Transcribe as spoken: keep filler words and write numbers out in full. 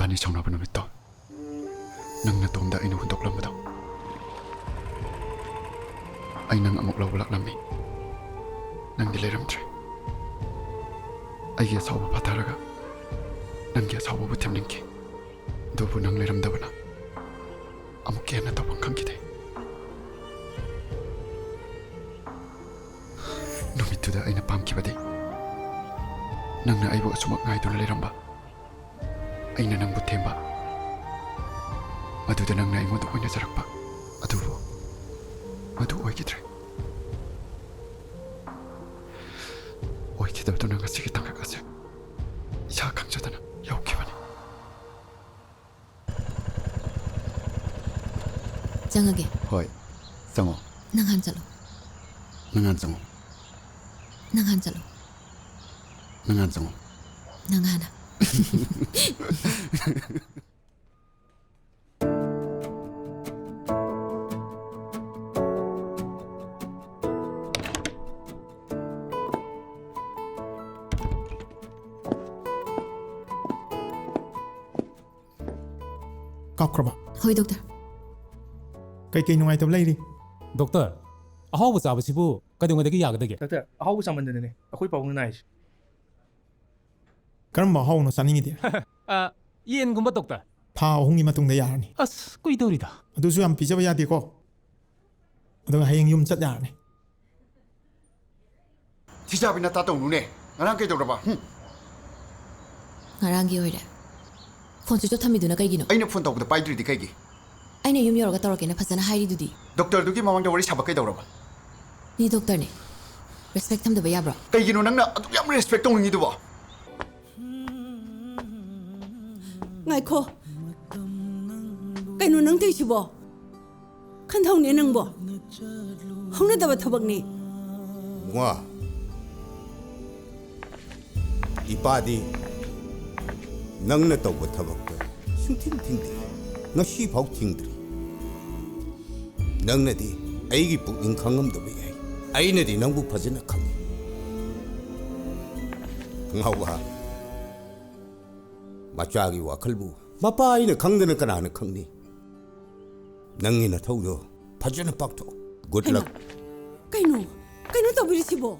ꯑꯅꯤ ꯁꯥꯎꯅꯕ ꯅꯨꯃꯤꯠꯇꯣ, ꯅꯪ ꯅꯇꯣꯝꯗ ꯑꯩꯅ ꯍꯨꯟꯗꯣꯛꯂꯝꯕꯗꯣ, ꯑꯩ ꯅꯪ ꯑꯃꯨꯛ ꯂꯧꯕ ꯂꯥꯛꯂꯝꯃꯤ꯫ ꯅꯪꯗꯤ ꯂꯩꯔꯝꯗ꯭ꯔꯦ꯫ ꯑꯩꯒꯤ ꯑꯁꯥꯎꯕ ꯐꯥꯊꯔꯒ ꯅꯪꯒꯤ ꯑꯁꯥꯎꯕꯕꯨ ꯊꯦꯝꯅꯤꯡꯈꯤ꯫ ꯑꯗꯨꯕꯨ ꯅꯪ ꯂꯩꯔꯝꯗꯕꯅ ꯑꯃꯨꯛꯀ ꯍꯦꯟꯅ ꯇꯧꯐꯝ ꯈꯪꯈꯤꯗꯦ꯫ ꯅꯨꯃꯤꯠꯇꯨꯗ ꯑꯩꯅ ꯄꯥꯝꯈꯤꯕꯗꯤ ꯅꯪꯅ ꯑꯩꯕꯨ ꯑꯁꯨꯃꯛ ꯉꯥꯏꯗꯨꯅ ꯂꯩꯔꯝꯕ, ꯑꯩꯅ ꯅꯪꯕꯨ ꯊꯦꯝꯕ, ꯃꯗꯨꯗ ꯅꯪꯅ ꯑꯩꯉꯣꯟꯗ ꯑꯣꯏꯅꯖꯔꯛꯄ꯫ ꯑꯗꯨꯕꯨ ꯃꯗꯨ ꯑꯣꯏꯈꯤꯗ꯭ꯔꯦ꯫ ꯑꯣꯏꯈꯤꯗꯕꯗꯨꯅ ꯉꯁꯤꯒꯤ ꯇꯥꯡꯀꯛ ꯑꯁꯦ ꯏꯁꯥ ꯈꯪꯖꯗꯅ ꯌꯧꯈꯤꯕꯅꯤ꯫ ꯆꯪꯉꯒꯦ꯫ ꯍꯣꯏ, ꯆꯪꯉꯣ꯫ ꯅꯪ ꯍꯥꯟ ꯆꯠꯂꯣ꯫ ꯅꯪ ꯍꯥꯟ ꯆꯪꯉꯣ꯫ ꯅꯪ ꯍꯥꯟ ꯆꯠꯂꯣ꯫ ꯅꯪ ꯍꯥꯟ ꯆꯪꯉꯣ꯫ ꯅꯪ ꯍꯥꯟꯅ꯫ ꯀꯥꯞꯈ꯭ꯔꯕ? ꯍꯣꯏ, ꯗꯣꯛꯇꯔ꯫ ꯀꯩꯀꯩ ꯅꯨꯡꯉꯥꯏꯇꯕ ꯂꯩꯔꯤ? ꯗꯣꯛꯇꯔ, ꯑꯍꯥꯎꯕ ꯆꯥꯕꯁꯤꯕꯨ ꯀꯩꯗꯧꯉꯩꯗꯒꯤ ꯌꯥꯒꯗꯒꯦ? ꯗꯥꯛꯇꯔ, ꯑꯍꯥꯎꯕ ꯆꯥꯃꯟꯗꯅꯅꯦ ꯑꯩꯈꯣꯏ ꯄꯥꯕꯨꯡꯅ ꯅꯥꯏꯁꯦ꯫ ꯀꯔꯝꯕ ꯑꯍꯥꯎꯕꯅꯣ ꯆꯥꯅꯤꯡꯉꯤꯗꯤ? ꯑ, ꯌꯦꯟꯒꯨꯝꯕ, ꯗꯣꯛꯇꯔ꯫ ꯊꯥ ꯑꯍꯨꯝꯒꯤ ꯃꯇꯨꯡꯗ ꯌꯥꯔꯅꯤ꯫ ꯑꯁ, ꯀꯨꯏꯗꯧꯔꯤꯗ꯫ ꯑꯗꯨꯁꯨ ꯌꯥꯝ ꯄꯤꯖꯕ ꯌꯥꯗꯦꯀꯣ꯫ ꯑꯗꯨꯒ ꯍꯌꯦꯡ ꯌꯨꯝ ꯆꯠ ꯌꯥꯔꯅꯤ꯫ ꯊꯤꯖꯥꯕꯤ ꯅꯇꯥ ꯇꯧꯅꯨꯅꯦ꯫ ꯉꯔꯥꯡ ꯀꯩꯗꯧꯔꯕ? ꯍꯨꯝ꯫ ꯉꯔꯥꯡꯒꯤ ꯑꯣꯏꯔꯦ꯫ ꯐꯣꯟ ꯁ꯭ꯋꯤꯆ ꯑꯣꯐ ꯊꯝꯃꯤꯗꯨꯅ ꯀꯩꯒꯤꯅꯣ? ꯑꯩꯅ ꯐꯣꯟ ꯇꯧꯕꯗ ꯄꯥꯏꯗ꯭ꯔꯤꯗꯤ ꯀꯩꯒꯤ? ꯑꯩꯅ ꯌꯨꯝ ꯌꯧꯔꯒ ꯇꯧꯔꯛꯀꯦꯅ ꯐꯖꯅ ꯍꯥꯏꯔꯤꯗꯨꯗꯤ꯫ ꯗꯣꯛꯇꯔꯗꯨꯒꯤ ꯃꯃꯥꯡꯗ ꯋꯥꯔꯤ ꯁꯥꯕ ꯀꯩꯗꯧꯔꯕ? ꯃꯤ ꯗꯣꯛꯇꯔꯅꯦ꯫ ꯔꯦꯁꯄꯦꯛ ꯊꯝꯗꯕ ꯌꯥꯕ꯭ꯔꯣ? ꯀꯩꯒꯤꯅꯣ ꯅꯪꯅ ꯑꯗꯨꯛ ꯌꯥꯝ ꯔꯦꯁꯄꯦꯛ ꯇꯧꯅꯤꯡꯉꯤꯗꯨꯕꯣ? ꯉꯥꯏꯈꯣ꯫ ꯀꯩꯅꯣ ꯅꯪ ꯇꯧꯏꯁꯤꯕꯣ? ꯈꯟꯊꯧꯅꯦ ꯅꯪꯕꯣ꯫ ꯍꯧꯅꯗꯕ ꯊꯕꯛꯅꯤ꯫ ꯋꯥ꯫ ꯏꯄꯥꯗꯤ ꯅꯪꯅ ꯇꯧꯕ ꯊꯕꯛꯇ ꯁꯨꯡꯊꯤꯡ ꯊꯤꯡꯗꯦ꯫ ꯉꯁꯤꯐꯥꯎ ꯊꯤꯡꯗ꯭ꯔꯤ꯫ ꯅꯪꯅꯗꯤ ꯑꯩꯒꯤ ꯄꯨꯛꯅꯤꯡ ꯈꯪꯉꯝꯗꯕ ꯌꯥꯏ꯫ ꯑꯩꯅꯗꯤ ꯅꯪꯕꯨ ꯐꯖꯅ ꯈꯪꯉꯤ꯫ ꯉꯥꯎꯕ꯫ ꯃꯆꯥꯒꯤ ꯋꯥꯈꯜꯕꯨ ꯃꯄꯥ ꯑꯩꯅ ꯈꯪꯗꯅ ꯀꯅꯥꯅ ꯈꯪꯅꯤ? ꯅꯪꯒꯤ ꯅꯊꯧꯗꯣ ꯐꯖꯅ ꯄꯥꯡꯊꯣꯛ꯫ Good luck꯫ ꯀꯩꯅꯣ? ꯀꯩꯅꯣ ꯇꯧꯕꯤꯔꯤꯁꯤꯕꯣ?